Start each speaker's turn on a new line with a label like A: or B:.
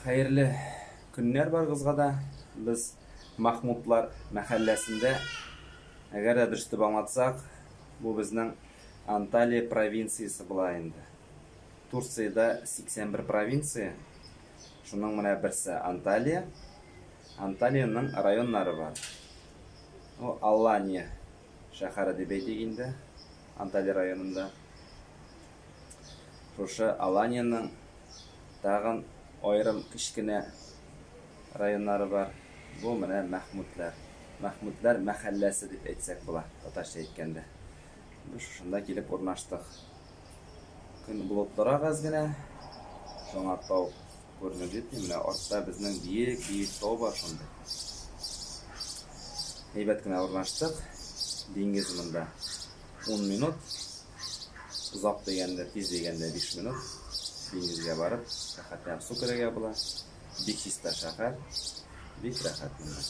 A: Хәерле көннәр барыгызга да. Без Махмутлар мәхәлләсендә, әгәр дә дөрес итеп аңлатсак, бу безнең Анталия провинциясе була инде. Турциядә 81 провинция, шуның менә берсе Анталия. Анталиянең районнары бар. Ну, Алания шәһәре дип әйтик инде, Анталия районында. Шушы Аланиянең тагын аерым кечкенә районнары бар. Бу менә Мәхмүтләр. Мәхмүтләр мәхәлләсе дип әйтсәк була, татарча әйткәндә. Без шушында килеп урнаштык. Көн болытлырак әз генә. Шуңа тау күренеп җитми. Менә артта безнең биек-биек тау бар шундый. Әйбәт кенә урнаштык. Диңгез монда 10 минут. Озак дигәндә, тиз дигәндә 5 минут. Диңгезгә барып, рәхәтләнеп су керергә була. Бик чиста шәһәр. Бик рәхәт монда.